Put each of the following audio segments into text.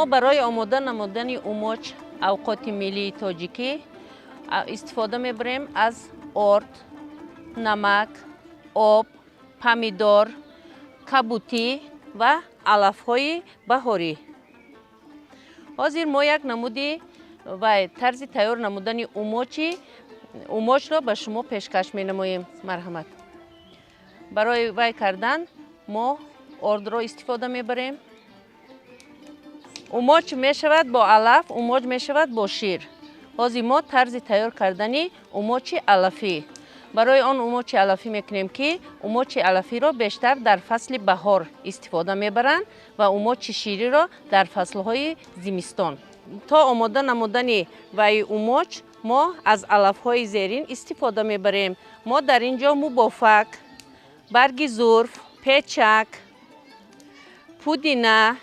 Мо барои омода намудани умоч, авқоти миллии тоҷикӣ, истифода мебарем аз орд, намак, об, помидор, кабутӣ ва алафҳои баҳорӣ. Ҳозир мо як намуди ва тарзи тайёр намудани умочро ба шумо пешкаш менамоем. Марҳамат. Барои вай кардан мо ордро истифода мебарем. Умоч мешавад бо алаф, умоч мешавад бо шир. Ҳозир мо тарзи тайёр кардани умочи алафӣ. Барои он умочи алафӣ мекунем, ки умочи алафиро бештар дар фасли баҳор истифода мебаранд ва умочи шириро дар фаслҳои зимистон. То омода намудани вай умоч мо аз алафҳои зерин истифода мебарем. Мо дар ин ҷо мубофак, барги зурф, печак, пудина,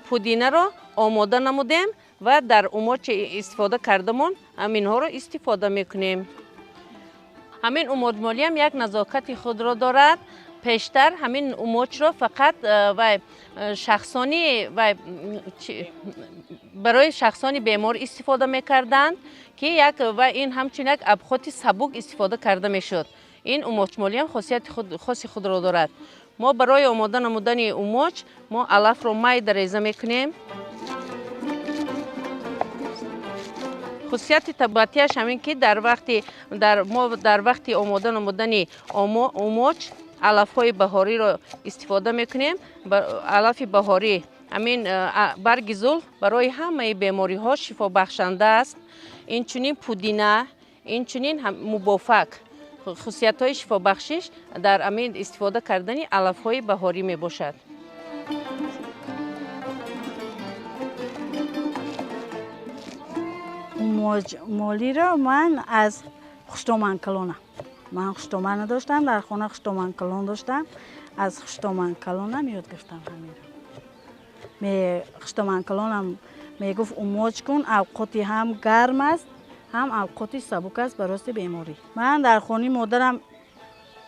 пудинаро омода намудем ва дар умочи истифода кардамон ҳаминҳоро истифода мекунем. Ҳамин умочмолиам як назокати худро дорад. Пештар ҳамин умочро фақат вай шахсони вай барои шахсони бемор истифода мекарданд, ки як ва ин ҳамчун як абхоти сабук истифода карда мешуд. Ин умочмолиам хосияти хоси худро дорад. Мо барои омода намудани умоч мо алафро майда реза мекунем. Хусусияти табиатиаш ҳамин, ки мо дар вақти омода намудани умоч алафҳои баҳориро истифода мекунем. Алафи баҳорӣ ҳамин барги зулф барои ҳамаи бемориҳо шифобахшанда аст. Инчунин пудина, инчунин мубофак. Хусусиятҳои шифобахшиш дар ҳамин истифода кардани алафҳои баҳорӣ мебошад. Умочмолиро ман аз хуштоманкалонам. Ман хуштоман надоштам, дар хона хуштоманкалон доштам. Аз хуштоманкалонам ёд гирифтам ҳаминро. Хуштоманкалонам мегуфт: умоч кун, авқоти ҳам гарм аст, ҳам авқоти сабук аст барости беморӣ. Ман дар хонаи модарам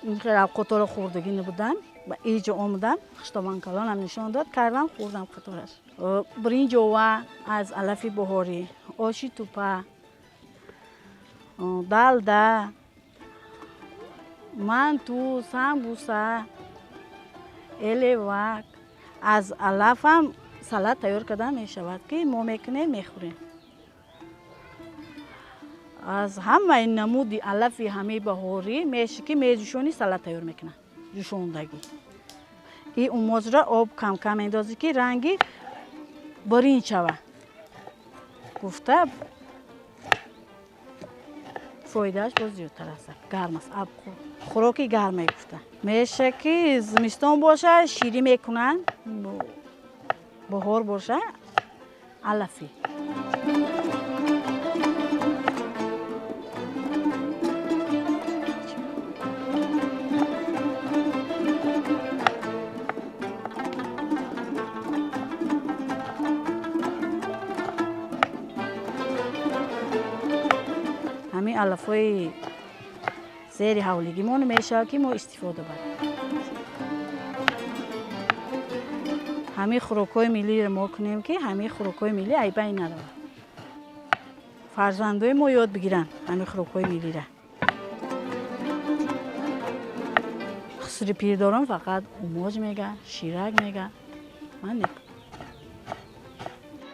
ин хел авқотҳоро хӯрдагӣ набудам. Ба иҷо омадам, хуштоманкалонам нишон дод, кардам, хӯрдам қатораш. Биринҷ ова аз алафи баҳорӣ, оши тупа, далда, манту, самбуса, элевак. Аз алафам салат тайёр карда мешавад, ки мо мекунем, мехӯрем. Аз ҳамаи намуди алафи ҳамаи баҳорӣ меша, ки меҷӯшонӣ, салат тайёр мекунад, ҷӯшондагӣ. И умозро об кам-кам мендозӣ, ки ранги биринҷ шавад. Гуфта фоидааш боз зиёдтар аст. Гарм аст, хӯроки гарм мегуфта. Меша, ки зимистон боша, ширӣ мекунанд, баҳор боша, алафӣ. Ҳамин алафҳои зери ҳавлигимон мешавад, ки мо истифода барем. Ҳамин хӯрокҳои миллиро мо кунем, ки ҳамин хӯрокҳои миллӣ айбай наравад. Фарзандои мо ёд бигиранд ҳамин хӯрокҳои миллиро. Хусури пирдорон фақат умоҷ мега, ширак мега. Ман не.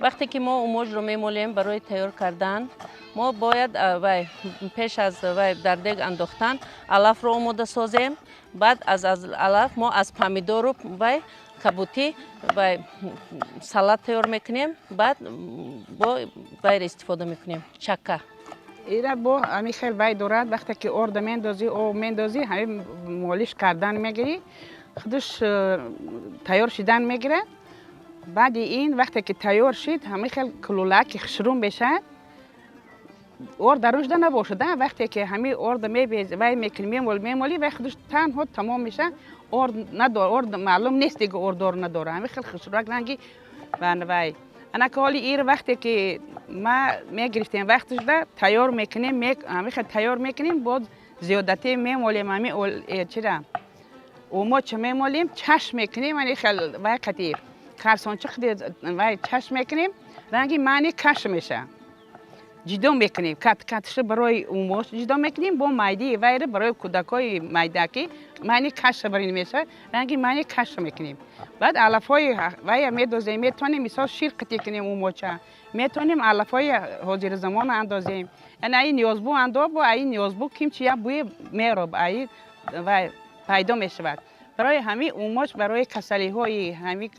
Вақте ки мо умоҷро мемолем барои тайёр кардан, мо бояд вай пеш аз вай дар дег андохтан алафро омода созем. Баъд аз алаф мо аз помидору вай кабутӣ вай салат тайёр мекунем. Баъд бо вайро истифода мекунем, чакка. Ира бо ҳамин хел вай дорад, вақте ки орда мендозӣ, об мендозӣ, ҳамин молиш кардан мегирӣ, худаш тайёр шидан мегирад. Баъди ин вақте ки тайёр шид, ҳамин хел кулулаки хушрӯм мешавад. Орда рӯшда набошад, вақте ки ҳамин орда мебез, вай мекунӣ, мемолӣ, мемолӣ, вай худаш танҳо тамом мешавад. Орд надор, орд маълум нест, дига ордор надора. Ҳамин хел хушрӯак ранги вай. Анака ҳоли ир вақте ки ма мегирифтем, вақташда тайёр мекунем, ҳамин хел тайёр мекунем, боз зиёдатӣ мемолем, ҳамин чира умоча мемолем, чашм мекунем, ҳамин хел вай қатӣ Карсонча вай чашм мекунем, ранги маъни каш меша. Ҷидо мекунем, кат-катша барои умош ҷидо мекунем, бо майдии вайра барои кӯдакҳои майдаки маъни каша барин меша, ранги маъни каша мекунем. Баъд алафҳои вая медозем, метавонем мисол шир қитӣ кунем умоча, метавонем алафҳои ҳозирзамона андозем. Яъне аи ниёзбу андобу аи ниёзбу кимчи як бӯи мероб аи вай пайдо мешавад. Барои ҳамин умоч барои касалиҳои ҳамин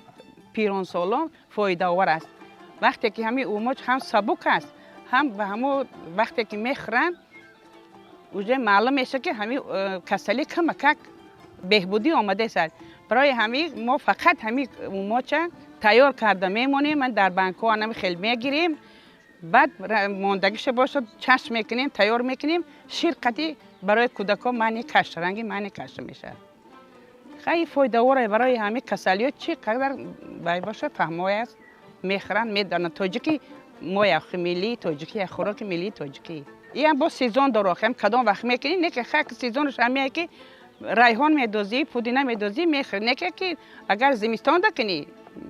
пиронсолон фоидаовар аст. Вақте ки ҳамин умоч ҳам сабук аст, ҳам ба ҳамо вақте ки мехӯранд, уже маълум мешавад, ки ҳамин касалӣ камакак беҳбудӣ омадааст. Барои ҳамин мо фақат ҳамин умоча тайёр карда мемонем, ман дар банкҳо анами хел мегирем, баъд мондагиша бошад чашм мекунем, тайёр мекунем, шир қатӣ барои кӯдакҳо маъни каш, ранги маъни каша мешавад. Хеле фоидаовар барои ҳамин касалиҳо чӣ қадар вай бошад, фаҳмой аст, мехӯранд, медонанд. Тоҷики мо як миллии тоҷикӣ, як хӯроки миллии тоҷикӣ. Ин бо сезон дорад, ҳам кадом вақт мекунӣ, не ки хак сезонаш ҳамяе ки райҳон медозӣ, пудина медозӣ, мехӯрӣ. Не ки агар зимистон дакунӣ,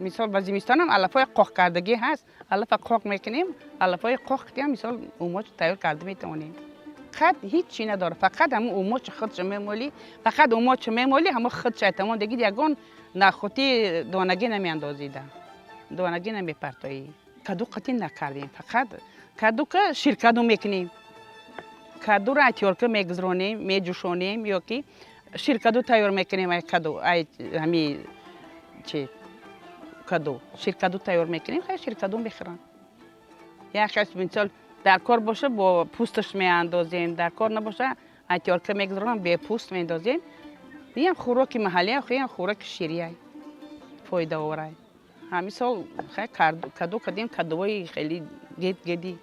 мисол ба зимистонам алафҳои қоқ кардагӣ ҳаст, алафа қоқ мекунем, алафҳои қоқ кардем, мисол умоч тайёр карда метавонем. Фақат ҳеҷ чӣ надорад, фақат ҳамун умочи худшо мемолӣ, фақат умочо мемолӣ, ҳамун худша тамом, дигар ягон нахӯти донагӣ намеандозида, донагӣ намепартоӣ. Каду қатӣ накардем, фақат кадука ширкаду мекунем, кадуро айтёрка мегузаронем, меҷӯшонем ё ки ширкаду тайёр мекунем, ай каду, ай ҳами чи каду, ширкаду тайёр мекунем, хай ширкаду мехӯранд. Як хел мисол дар кор боша бо пӯсташ меандозем, дар кор набоша айтёрка мегузаронам, бепӯст меандозем. Ин хӯроки маҳаллӣ, ин хӯроки ширия, фоидаовар. Ҳамин сол хай каду кардем, кадуҳои хеле гед-геди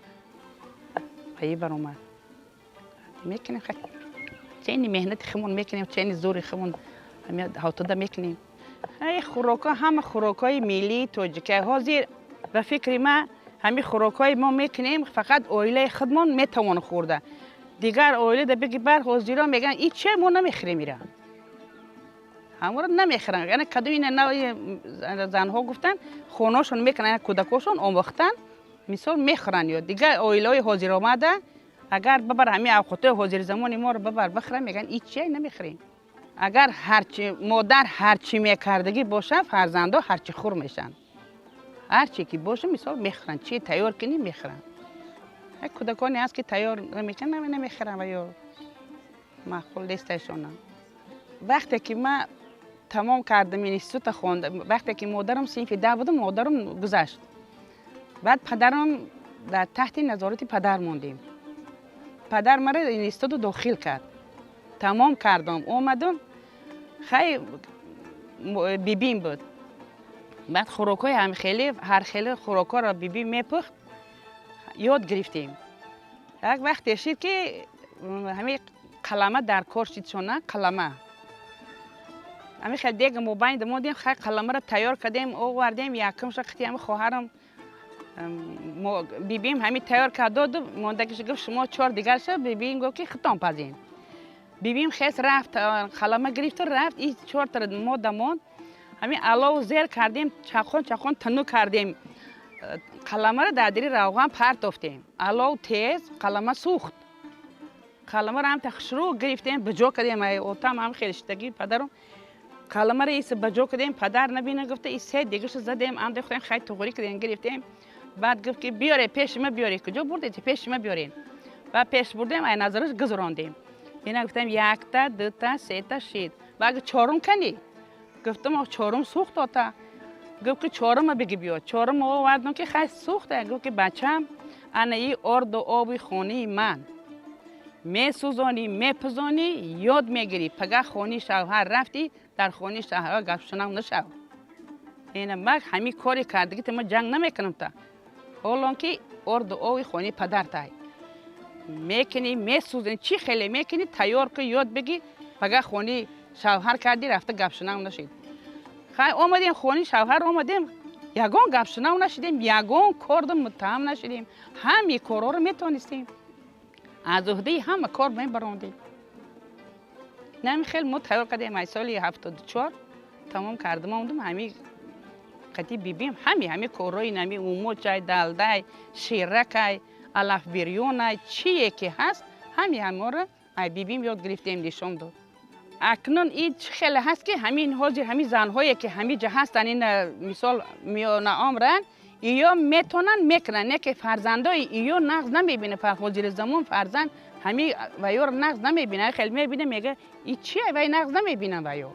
паи баромад. Мекунем хай чени меҳнати худмон мекунем, чени зӯри худмон ҳамин ҳавтода мекунем. Ҳай хӯрокҳо ҳама хӯрокҳои миллии тоҷикӣ. Ҳозир ба фикри ман ҳамин хӯрокҳои мо мекунем, фақат оилаи худмон метавон хӯрда. Дигар оила да беги бар ҳозиро мегӯянд, ин че мо намехӯрем ира. Ҳамонро намехӯранд. Яъне кадом ина занҳо гуфтанд, хонашон мекунанд, кӯдакошон омӯхтан, мисол мехӯранд ё дигар оилаҳои ҳозир омада, агар бабар ҳамин авқотҳои ҳозирзамони моро бабар бихӯранд, мегӯянд ин че намехӯрем. Агар ҳарчи модар ҳарчи мекардагӣ бошад, фарзандҳо ҳарчи хӯр мешаванд. Ҳарчи ки боша, мисол мехӯранд, чи тайёр кунӣ мехӯранд. Як кӯдаконе ҳаст ки тайёр намекунанд, намехӯранд ва ё маъқул несташонам. Вақте ки ман тамом кардам института хондам, вақте ки модарам синфи 10 будам, модарам гузашт. Баъд падарам дар таҳти назорати падар мондем. Падар маро институту дохил кард. Тамом кардам, омадам, хай бибим буд. Баъд хӯрокҳои ҳамхеле, ҳар хеле хӯрокҳоро бибим мепухт, ёд гирифтем. Як вақте шид ки ҳамин қалама дар кор шид шона, қалама. Ҳамин хел дега мобайнда мондем, хай қаламаро тайёр кардем, овардем, якумша қити ҳамин хоҳарам бибим ҳамин тайёр кард доду, мондагиша гуфт шумо чор дигарша, бибим гуфт ки худтон пазем. Бибим хес рафт, қалама гирифту рафт, ин чортара мода монд. Ҳамин алову зер кардем, чақон чақон тунук кардем. Қаламаро дар дири равған партофтем. Алов тез, қалама сӯхт. Қаламаро ҳам тахшрӯ гирифтем, ба ҷо кардем. Отам ҳам хеле шидагӣ падарам. Қаламаро ис ба ҷо кардем, падар набина гуфта, ис се дигаша задем, андохтем, хай туғрӣ кардем, гирифтем. Баъд гуфт ки биёре, пеши ма биёре. Куҷо бурдед? Пеши ма биёрен. Баъд пеш бурдем, ай назараш гузарондем. Ина гуфтем якта, дута, сета шид. Баъд чорум кани? Гуфтам чорум сӯхт ота. Гуфт ки чорума биги биё. Чорум овардам ки хай сӯхта. Гуфт ки бачам, ана и орду оби хонаи ман. Месӯзонӣ, мепузонӣ, ёд мегирӣ. Пага хонаи шавҳар рафтӣ, дар хонаи шавҳар гапшунав нашав. Ина ман ҳамин кори кардагита ман ҷанг намекунам та. Ҳолон ки орду оби хонаи падартай. Мекунӣ, месӯзонӣ, чӣ хеле мекунӣ, тайёр кун, ёд бигӣ, пага хонаи шавҳар кардӣ, рафта гапшунав нашид. Хай омадем хонаи шавҳар омадем, ягон гапшунав нашидем, ягон корда муттаҳам нашидем. Ҳамин корҳоро метавонистем. Аз уҳдаи ҳама кор мебарондем. Нами хел мо тайёр кардем, ай соли 74 тамом кардем, омадем, ҳамин қати бибим ҳами корҳои нами умочай, далдай, ширакай, алаф бирёнай, чие ки ҳаст ҳами ҳаморо ай бибим ёд гирифтем, нишон дод. Акнун ин чӣ хеле ҳаст ки ҳамин ҳозир ҳамин занҳое ки ҳамиҷа ҳастанд, ин мисол миёнаомранд, иё метонанд мекунанд, не ки фарзандои иё нағз намебинад. Ҳозири замон фарзанд ҳами ваёро нағз намебинад, хеле мебинад, мегӯяд и чия, вай нағз намебинад ваё.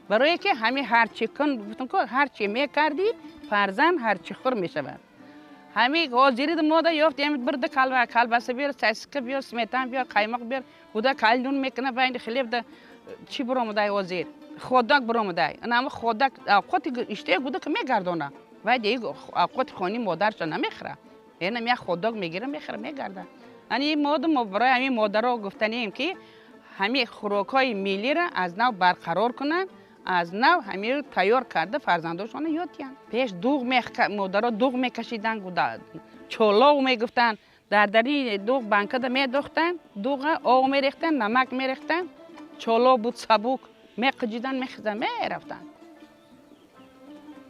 Барое ки ҳами ҳарчи кун, гуфтам ку ҳарчи мекардӣ фарзанд ҳарчи хур мешавад. Ҳами ҳозири мода ёфтем бирда калбаса биёр, сосиска биёр, сметан биёр, қаймоқ биёр, гуда калнун мекунад, байни хлебда чӣ биромадай ҳозир? Ходак биромадай. Ана ходак авқоти иштаи гуда ки мегардона. Вай деги авқоти хони модарша намехӯра. Энам як ходак мегира, мехӯра, мегарда. Ани мода мо барои ҳамин модаро гуфтанем ки ҳамин хӯрокҳои миллиро аз нав барқарор кунанд, аз нав ҳаминро тайёр карда фарзандошонро ёд диҳанд. Пеш дуғ модаро дуғ мекашиданд, чолов мегуфтанд, дар дари дуғ банкада медохтанд, дуға об мерехтанд, намак мерехтанд, чолов буд сабук, меқиҷиданд, мехӯрданд, мерафтанд,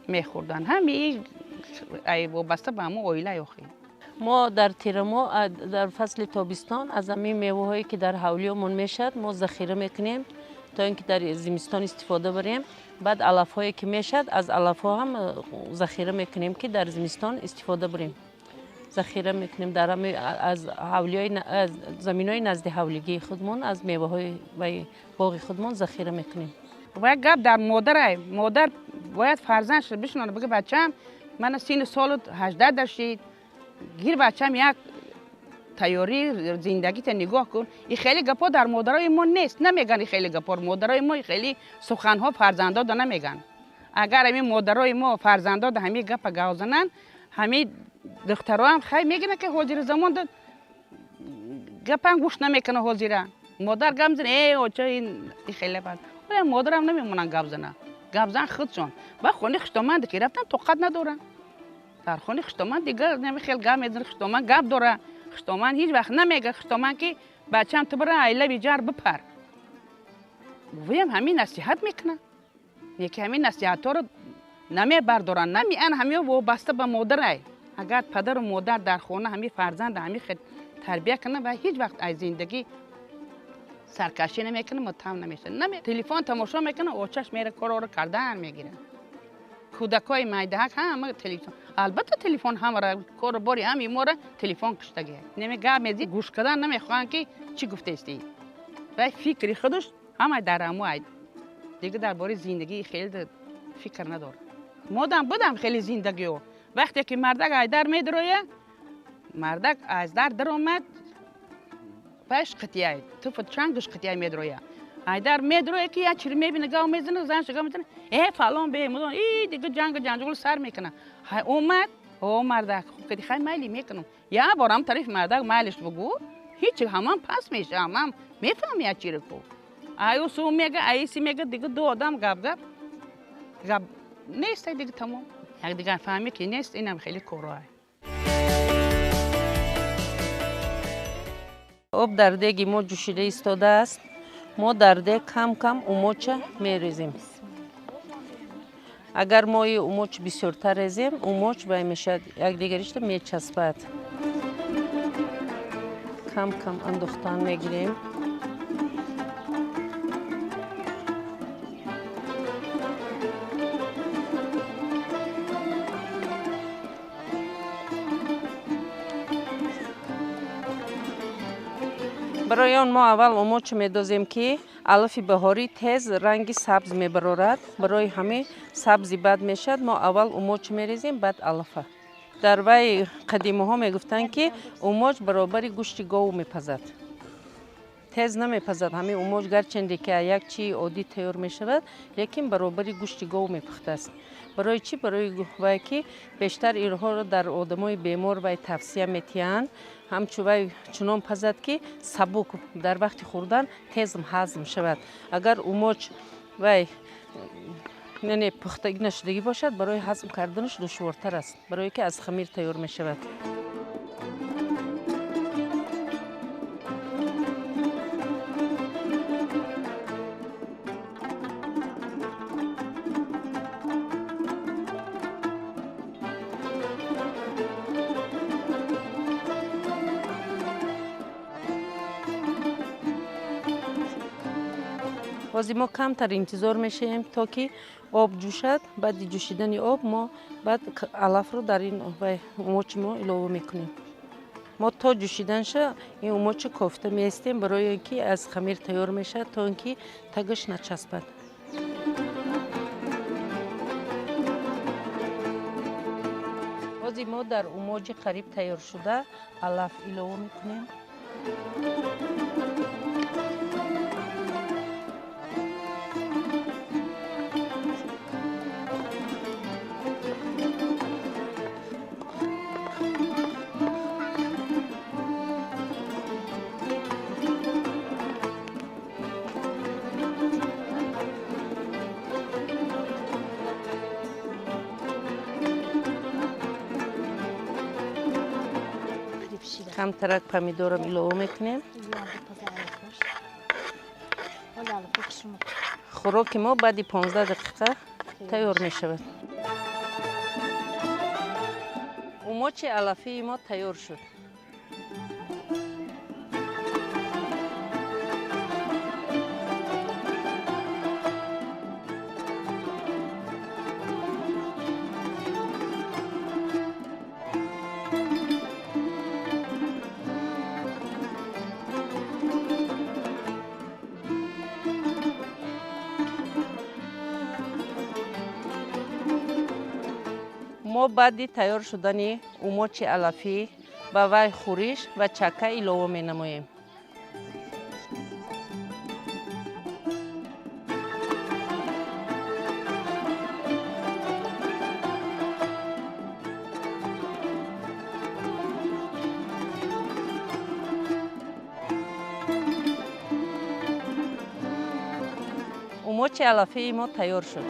мехӯрданд. Ҳами вобаста ба ҳамон оила охи. Мо дар тирамо, дар фасли тобистон аз ҳамин меваҳое ки дар ҳавлиёмон мешавад мо захира мекунем то ин ки дар зимистон истифода барем. Баъд алафҳое ки мешавад аз алафҳо ҳам захира мекунем ки дар зимистон истифода барем. Захира мекунем дар аз ҳавлиҳои, аз заминҳои назди ҳавлигии худмон, аз меваҳои ва боғи худмон захира мекунем. Бояд гап дар модарай. Модар бояд фарзандша бишнонад, бигӯяд бачаам мана сину солу 18 дашид, гир бачаам як тайёрии зиндагита нигоҳ кун. И хеле гапҳо дар модарои мо нест, намеган и хеле гапҳо. Модарои мо хеле суханҳо фарзандода намеган. Агар ҳамин модарои мо фарзандода ҳамин гапа гап зананд, ҳамин духтароам хай мегӯянд ки ҳозири замон гапам гӯш намекунад. Ҳозира модар гап мезанад, э оча ин хеле бад. Модарам намемонанд гап зана, гап зан худшон. Ба хони хуштоманд ки рафтан тоқат надоранд. Дар хони хуштоманд дигар хел гап мезанад, хуштоманд гап дора. Хуштоманд ҳеҷ вақт намегӯяд хуштоманд ки бачаам ту бира айлаби ҷар бипар. Вуям ҳамин насиҳат мекунад. Яке ҳамин насиҳатҳоро намебардоранд, намеан, ҳамин вобаста ба модарай. Агар падару модар дар хона ҳамин фарзанда ҳамин хел тарбия кунад, ва ҳеҷ вақт аз зиндагӣ саркашӣ намекунад, муттаҳам намешавад. Телефон тамошо мекунад, очаш мера корро кардан мегирад. Кӯдакҳои майдаҳак ҳама телефон, албатта телефон ҳамара кору бори ҳами мора телефон куштагия. Неми гап мезӣ, гӯш кардан намехоҳанд ки чӣ гуфтаистӣ. Вай фикри худаш ҳама дар ҳамо ай. Дигар дар бораи зиндагии хеле фикр надорад. Модам будам хеле зиндагиҳо. Вақте ки мардак айдар медарояд, мардак аз дар даромад, паш қитияй, туфу чангуш қитияй медарояд. Айдар медарояд ки як чиз мебинад, гав мезанад, занаш гав мезанад, э фалон бемудон, и дигар ҷангу ҷанҷол сар мекунад. Хай омад, о мардак, хуб кади, хай майли мекунам. Як борам тарафи мардак майлиш бугӯ, ҳеҷ ҳамам пас мешавад, ҳамам мефаҳмам як чиро ку. Аю су мега, аиси мега, дигар ду одам гап гап гап нест, дигар тамом. Якдигар фаҳмӣ ки нест, инам хеле корҳое. Об дар деги мо ҷӯшида истодааст. Мо дар дег кам-кам умоча мерезем. Агар мои умоч бисёртар резем, умоч вай мешавад, якдигаришта мечаспад. Кам-кам андохтан мегирем. Барои он мо аввал умоч медозем ки алафи баҳорӣ тез ранги сабз мебарорад. Барои ҳамин сабзи бад мешавад, мо аввал умоч мерезем, баъд алафа. Дар вай қадимаҳо мегуфтанд ки умоч баробари гӯшти гов мепазад. Тез намепазад. Ҳамин умоч гарчанде ки як чии оддӣ тайёр мешавад, лекин баробари гӯшти гов мепухтааст. Барои чӣ? Барои вай ки бештар инҳоро дар одамои бемор вай тавсия метиҳанд, ҳамчун вай чунон пазад ки сабук дар вақти хӯрдан тез ҳазм шавад. Агар умоч вай яъне пухтагӣ нашудагӣ бошад, барои ҳазм карданаш душвортар аст, барое ки аз хамир тайёр мешавад. Ҳозир мо камтар интизор мешавем, то ки об ҷӯшад. Баъди ҷӯшидани об мо баъд алафро дар ин умочи мо илова мекунем. Мо то ҷӯшиданша ин умочи кофта меистем, барои он ки аз хамир тайёр мешавад, то он ки тагаш начаспад. Ҳозир мо дар умоҷи қариб тайёр шуда алаф илова мекунем. Камтарак помидорам илова мекунем. Хӯроки мо баъди 15 дақиқа тайёр мешавад. Умочи алафии мо тайёр шуд. Мо баъди тайёр шудани умочи алафӣ ба вай хӯриш ва чака илова менамоем. Умочи алафии мо тайёр шуд.